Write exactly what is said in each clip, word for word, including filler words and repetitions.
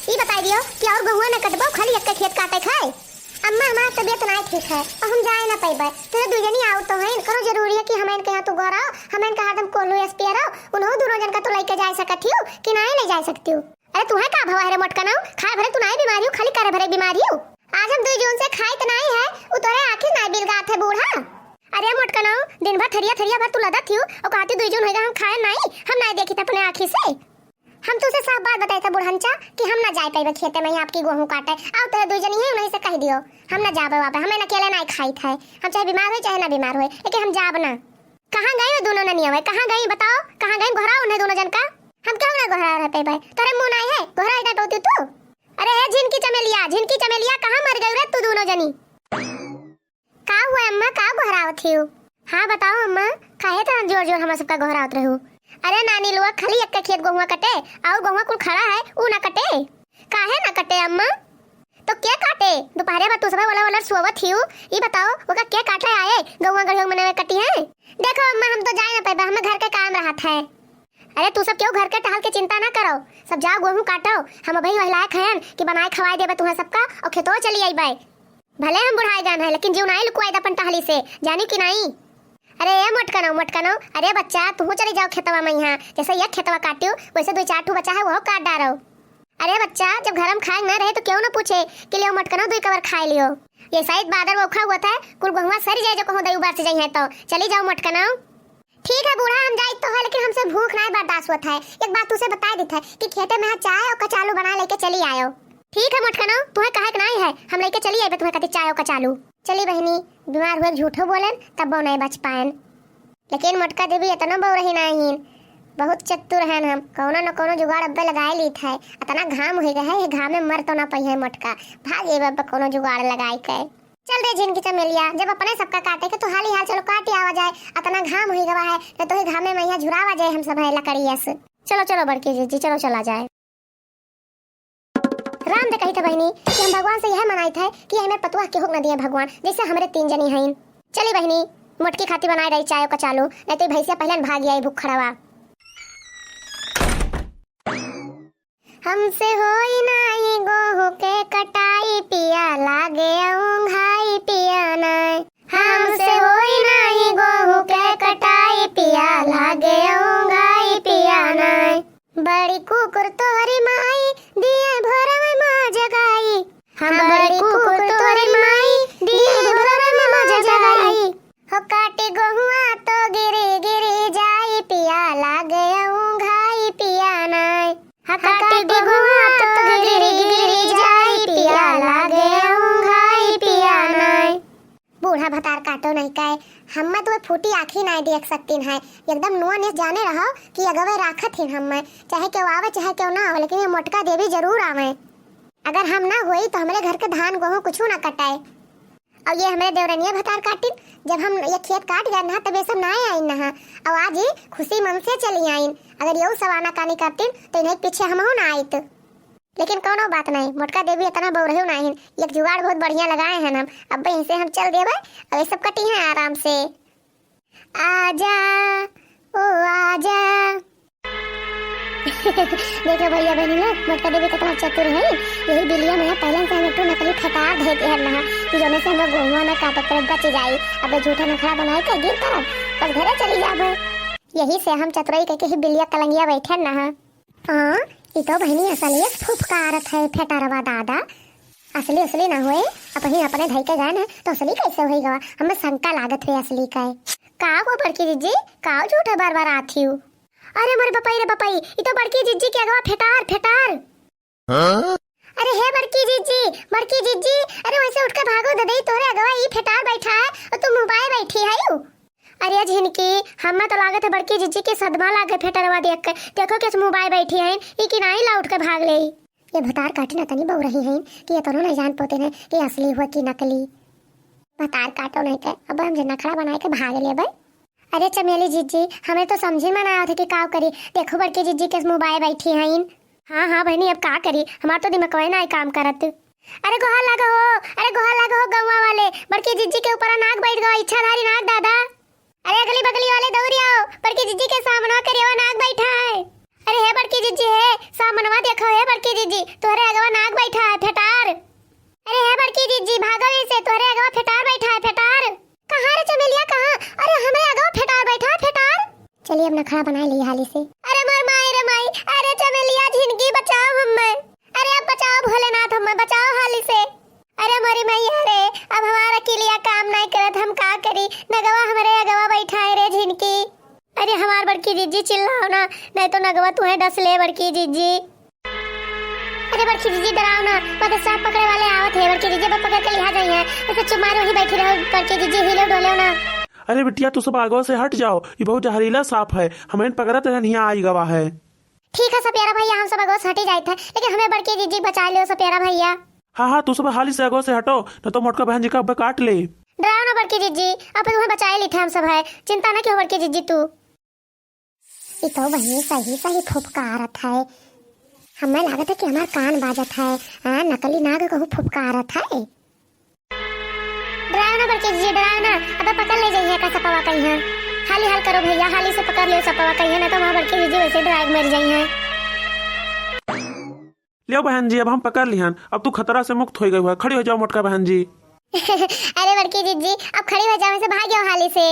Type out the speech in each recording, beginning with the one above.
ई बताई दियो कि और गहुआ न कटबो, खाली एक्के खेत काटे खाए? अम्मा, हमार तबियत नाय ठीक है और हम जाए ना पइबे। तोरे दुइ जनी आउर तो हैं, करो जरूरी है कि हमैन के यहाँ तू गोहराओ, हमैन का हरदम कोल्हू एस पिया रहो, उन्हों दुनो जन का तू लइके जाए सकत हियो कि नाय ले जाए सकतियो? अरे तुहे का भवा है रे मोटकनऊ, खाए भरे तू नाय बीमारी हो, खाली करे भरे बीमारी हो। आज हम दुइ जून से खाइत नाय है, उ तोरे आँखी नाय बिलगात है बूढ़ा। अरे मोटकनऊ, दिन भर थरिया थरिया भर तू लदत हियो, और कहती दुइ जून होइगा हम खाए नाय, हम नाय देखित अपने आँखी से। हम तुसे साफ बात बताई था बुढ़नचा कि हम ना जाए पइबे खेते में, आपकी गोहूँ काटे। आउर तोरे दुइ जनी है, उन्हीं से कह दियो, हम ना जाबे वापे, हमैन अकेले नाय खाइत है, हम चाहे बीमार होई चाहे ना बीमार होई, लेकिन हम जाब ना। कहाँ गई वो दुनो ननिया हुए, कहाँ गई बताओ, कहाँ गई? गोहराओ उन्हें दुनो जन का। हम क्यों ना गोहरा रह पइबे, तोरे मुँह नाय है, गोहरा ना पउती तू। अरे हे झिनकी चमेलिया, झिनकी चमेलिया, कहाँ मर गई रे तू दुनो जनी? का हुआ अम्मा, का गोहरावत हियो? हाँ बताओ अम्मा, काहे इतना जोर जोर हमरा सबका गोहरावत रहू? अरे नानी लोग, खाली एक्के खेत गोहुआ कटे, आउर गोहुआ कुल खड़ा है, ऊ ना कटे। काहे ना कटे अम्मा? तो के काटे? दोपहरे भर तू सब वलर वलर सोवत हियो, ई बताओ, ओका के काटे आए? गहुआ गढ़िया मने में कटी है? देखो अम्मा, हम तो जाए ना पइबे, हमें घर के काम रहत है। अरे तू सब क्यों घर के टहल के चिंता ना करो, सब जाओ गोहूँ काटो, हम अबही वही लायक हयन कि बनाए खवाए देबे तुहें सबका और खेतो चली अइबे। भले हम बुढ़ाए गए हैं, लेकिन जीव नाई लुकवाई दे अपन टहली से, जानी कि नाई? अरे ए मोटकनऊ, मोटकनऊ, अरे बच्चा, तुहू चली जाओ खेतवा में। यहाँ जैसे एक खेतवा काटियो, वैसे दुइ चार ठू बचा है, वहू काट डारो। अरे बच्चा, जब घर में खाए ना रहे तो क्यों ना पूछे कि लियो मोटकनऊ दुइ कवर खाए लियो। ये शायद बादर वोखा हुआ था, कुल गोहुआ सर जाए जो कहूँ दयू बरस जाई है तो। चली जाओ मोटकनऊ। ठीक है बूढ़ा, हम जाइत तो है, लेकिन हमसे भूख नाय बर्दाश्त होत है। एक बात तुसे बताए देत है कि खेते में चाय और कचालू बना लेके चली आयो। ठीक है मोटकनऊ, तुहे कहे के नाय है, हम लेके चली आइबे तुहे खातिर चाय और कचालू। चली बहिनी, बीमार हुए झूठो बोलेन, तब्बो नाय बच पाएन। लेकिन मोटका देवी इतना बउरही नाय हीन, बहुत चतुर हन हम, कौनो न कौनो जुगाड़ अब्बे लगाए लीत है। इतना घाम हुई गए है, ये घाम में मर तो ना पई है मोटका, भाग जेबे अब्बे कौनो जुगाड़ लगाए के। चल रे झिनकी चमेलिया, जब अपने सबका काटे के तो हाली हाल चलो काटी आवा जाए, अतना घाम हुई गवा है, न तो ही घामे में यहाँ झुरावा जाए हम सब है लकड़िया से। चलो चलो बड़की जीजी, चलो चला जाए। राम दे कही थे बहिनी कि हम भगवान से यह मनाई थे कि हमें पतुआ के हुक न दिए भगवान, जैसे हमरे तीन जनी हईन। चली बहिनी, मोटकी खाती बनाए रही चाय कचालू, नहीं तो भैंसिया पहले न भाग आई भूख खड़ावा। हमसे होई नाई गोहूं के कटाई पिया, लागे ऊंघाई पिया नाई। हमसे होई नाई गोहूं के कटाई पिया, लागे ऊंघाई पिया नाई। बड़ी कुकुर तोहरी माई, दिए भोर में माँ जगाई। हाँ, बड़ी कुकुर तोहरी माई, दिए भोर में माँ जगाई। हो काटी गोहुआ तो गिरी गिरी जाई पिया, लागे ऊंघाई पिया नाय। हो काटी गोहुआ तो गिरी गिरी जाई पिया, लागे ऊंघाई पिया नाय। बूढ़ा भतार काटो नहीं काए, हम्मे तो फूटी आँखी नाय देख सकतीन है। एकदम नुआ निस जाने रहो कि अगवे राखत हिन हम्मे, चाहे केहू आवे चाहे केहू ना आवे, लेकिन ये मोटका देवी जरूर आवे। अगर हम ना होई तो हमरे घर के धान गोहूं कुछू ना कटाए। और ये हमरे देवरनिया भतार काटिन, जब हम ये खेत काट गए ना, तब ये सब ना आइन ना। और आज ही खुशी मन से चली आइन। अगर ये सब आनाकानी करतीन, तो इन्हें पीछे हमहू ना आइत। लेकिन कौनो बात नहीं, मोटका देवी इतना बौरहू नाहीं, एक जुगाड़ बहुत बढ़िया लगाए हैं हम। अब इनसे हम चल देबे, अब ये सब कटी हैं आराम से। आजा, ओ आजा। देखो भैया बहनी लोग, मोटका देवी कितना चतुर है। यही बिलिया में पहले से हम एक ठो नकली फटार धइ दिहन रहा कि जौने से हम लोग गोहुआ में काटत करत बच जाई। अब झूठा नखरा बनाए के गिर पड़ब, बस घरे चली जाबे। यही से हम चतुराई कइके ही बिलिया कलंगिया बैठन रहा। हाँ, ई तो बहनी असलिए फुफकारत है फेटरवा दादा। असली असली ना होए, अपनी अपने धई के गए ना, तो असली कैसे होई गवा? हमें शंका लागत है असली का है। का हो बड़की जीजी, का झूठे बार बार आती हूँ? अरे मोरे बपाई रे बपाई, ई तो बड़की जीजी के अगवा फेटार, फेटार। हाँ? अरे हे बड़की जीजी, बड़की जीजी, अरे वैसे उठ के भागो ददई, तोरे अगवा ई फेटार बैठा है और तू मुँह बाए बैठी है यू। अरे झिनकी, हम्मे तो लागत है बड़की जीजी के सदमा लागे फेटरवा देख के। देखो कैसे मुँह बाए बैठी हैं, ई कि नाई ला उठ के भाग ले। ये भतार काटी ना तनी बौरही हैं कि ये तोनो नहीं जान पोते हैं कि असली हुआ कि नकली। भतार काटो नहीं के, अब हम जे नखरा बनाए के भाग लेबे। अरे चमेली जीजी, हमें तो समझे में ना आवत है कि का करी। देखो बड़की जीजी कैसे मुँह बाए बैठी हैं। हाँ, हाँ बहनी, अब का करी, हमार तो दिमागवा ना काम करत। अरे गोहार लागो हो, अरे गोहार लागो हो गौवा वाले, बड़की जीजी के ऊपर नाग बैठ गवा, इच्छाधारी नाग दादा। अरे अगली बगली वाले दौड़ी आओ, बड़की जीजी के सामने करियवा नाग बैठा है। अरे हे बड़की जिज्जी, हे सामनवा देखो, हे बड़की जिज्जी, तोहरे अगवा नाग बैठा है, फेटार। अरे हे बड़की जिज्जी, भागो इसे, तोहरे अगवा फेटार बैठा है, फेटार। कहाँ रे चमेलिया, कहाँ? अरे हमरे अगवा फेटार बैठा है, फेटार। चलिए अब नखड़ा बनाए ली हाली से। अरे मोर माई रे माई, अरे चमेलिया झिनकी बचाओ हम्मे। अरे अब बचाओ भोलेनाथ हम्मे, बचाओ हाली से। अरे मोरी मैया रे, अब हमार अकिलिया काम नाई करत, हम का करी? नगवा हमरे अगवा बैठा है रे झिनकी। अरे हमार बड़की जिज्जी चिल्लाओ ना, नहीं तो नगवा तुहे डस ले बड़की जिज्जी। अरे बड़की जिज्जी डराओ ना, वो तो सांप पकड़े वाले आवत है बड़की जिज्जी, अब पकड़ के लिहा जाई है। ऐसे चुप मारो ही बैठी रहो बड़की जिज्जी, हिलो डोलो ना। अरे बिटिया तू सब आगवा से हट जाओ, ये बहुत जहरीला सांप है, हमें पकड़त रहन हियाँ आई गवा है। ठीक है सपेरा भैया, हम सब अगवा से हटी जाइत है, लेकिन हमें बड़की जिज्जी बचा लियो सपेरा भैया। हाँ हाँ, तू सब हाली से अगवा से हटो, न तो मोटका बहन जी का अब काट ले। डराओ ना बड़की जिज्जी, अब तुम्हें बचाए ली थे हम सब है, चिंता ना क्यों बड़की जिज्जी तू। ई तो बहिनी सही सही फुफकारत है, हमें लागत है कि हमार कान बाजत है। हाँ, नकली नाग कहूँ फुफकारत है। डराओ ना बड़की जिज्जी, डराओ ना, अब पकड़ ले जाइए का सपवा कहीं है। हाली हाल करो भैया, हाली से पकड़ लियो सपवा कहीं है, ना तो वहाँ बड़की जिज्जी वैसे डराए के मर जाई है। लियो बहन जी, अब हम पकड़ लिहन, अब तू खतरा से मुक्त हो गई है। खड़ी हो जाओ मोटका बहन जी। अरे बड़की जिज्जी, अब खड़ी हो जाओ, से भाग जाओ हाली से।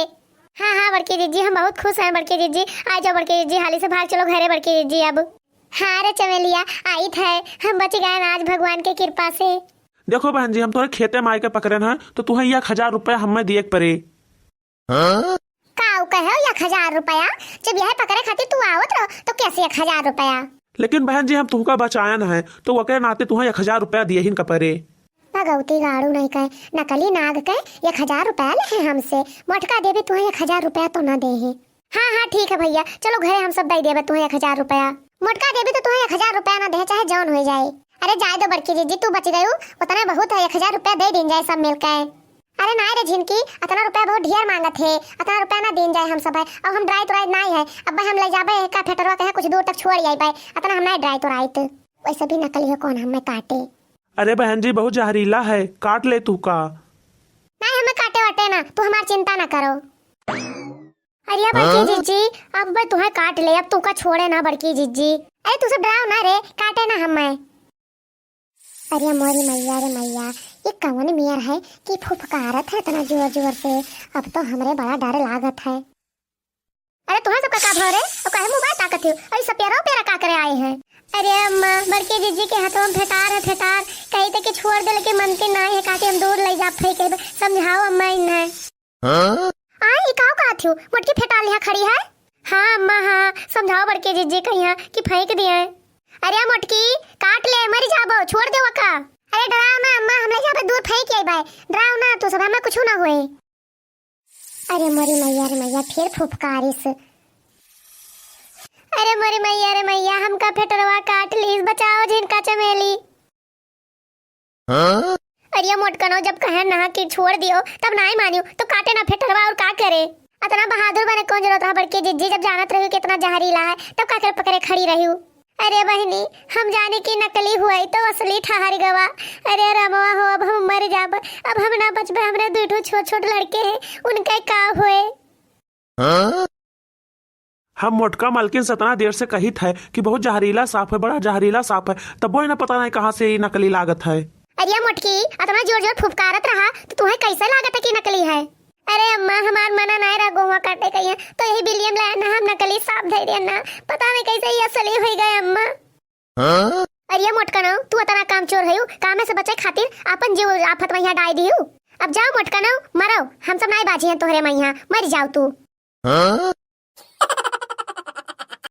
हाँ हाँ बड़की जिज्जी, हम बहुत खुश हैं बड़की जिज्जी। आ जाओ बड़की जिज्जी, हाली से भाग चलो घरे बड़की जिज्जी अब। हाँ रे चमेलिया, आइत है, हम बच गए आज भगवान के कृपा से। देखो बहन जी, हम तोहरे खेते में आइके पकड़ेन है, तो तुहें एक हजार रुपया हमें दिए के पड़े। का उ कहे एक हजार रुपया? जब यह पकड़े खातिर तू आवत रहो तो कैसे एक हजार रुपया? लेकिन बहन जी, हम तुहका बचायन है, तो ओकरे नाते तुहें एक हजार रुपया दिए ही न का पड़े। भगवती गाड़ू नहीं कहे, नकली नाग के एक हजार रुपया ले है हमसे। मोटका देवी तुहें एक हजार रुपया तो ना दे है। हाँ हाँ ठीक है भैया, चलो घरे हम सब दे देबे तुहें एक हजार रुपया। मोटका देवी तो तुहें एक हजार रुपया ना दे, चाहे जौन हो जाए। अरे जाए दो बड़की जिज्जी, तू बच गयू, उतना बहुत है, एक हजार रुपया दे दीन जाए सब मिलके। अरे नाय रे झिनकी, अतना रुपया बहुत ढेर मांगत है, अतना रुपया ना दीन जाए हम सब है। अब हम डराइत उराइत नाय है, अब हम ले जाबे का फेटरवा कहे कुछ दूर तक छोड़ आइबे, अतना हम नाय डराइत उराइत। वैसे भी नकली हो कौन हमें काटे। अरे बहन जी, बहुत जहरीला है, काट ले तू का। नाय हमें काटे वाटे ना, तू हमार चिंता ना करो। अरे बड़की हाँ? जिज्जी, अब मैं तुहें काट ले, अब तू का छोड़े ना बड़की जिज्जी। अरे तू सब डराओ ना रे, काटे ना हमें। अरे मोरी मैया रे मैया, ये कवन मेर है कि फुफकारत है इतना जोर जोर से। अब तो हमरे बड़ा डर लागत है। अरे तुम्हें सबका का भव रे? और काहे मुंह बात ताकत हो? अरे सपेरा पेरा का करे आए हैं? अरे अम्मा, बड़की जिज्जी के हाथों में फेटार है, फेटार। कही थे कि छोड़ दे, लेकिन मनती नाई है, काहे हम दूर ले जा फेंके। समझाओ अम्मा इन्हें। हाँ? आ, ई काव कहत हो? मोटकी फेटाल यहाँ खड़ी है? हाँ अम्मा, हाँ, समझाओ बड़की जिज्जी कहिया कि फेंक दिए। अरे मोटकी, काट ले, मरी जाबो, छोड़ दे वका। अरे डराओ ना अम्मा, हम ले जाबे दूर फेंक आइबे। डराओ ना, तू सब हमें कुछ ना होए। अरे मोरी मैया रे मैया, फिर फुफकारिस। अरे मोरी मैया रे मैया, हमका फेटरवा काट लीस, बचाओ झिनका चमेली। हाँ? अरे मोटकनो, जब कहे ना कि छोड़ दियो, तब नाई मानियो, तो काटे ना फेटरवा और का करे? अतना बहादुर बने कौन जरूरत रहा बड़की जिज्जी, जब जानत रही कि इतना जहरीला है, तब का करे पकड़े खड़ी रही? अरे बहिनी, हम जाने कि नकली हुआ तो असली ठहर गवा। अरे रमवा हो, अब हम मर जाब, अब हम ना बचबे, हमरे दुई ठो छोट छोट लड़के हैं, उनके का होए? हाँ? हम मोटका मलकिन से इतना देर से कहित है कि बहुत जहरीला सांप है, बड़ा जहरीला सांप है, तबो इन्हें पता नहीं कहाँ से ये नकली लागत है। अरे मोटकी, इतना जोर जोर फुफकारत रहा तो तुम्हें कैसे लागत है कि नकली है? अरे अम्मा, हमार मना नहीं रहा गोवा काटे कहिया, तो यही बिलियम लाया ना, हम नकली सांप धर दिया ना, पता नहीं कैसे ये असली हो गए अम्मा। हाँ? अरे मोटकनो, तू अतना काम चोर हयू, कामे से बचे खातिर आपन जीव आफत में यहाँ डाल दियू। अब जाओ मोटकनो, मरो, हम सब नाई बाजी हैं तोहरे में यहाँ, मर जाओ तू। हाँ?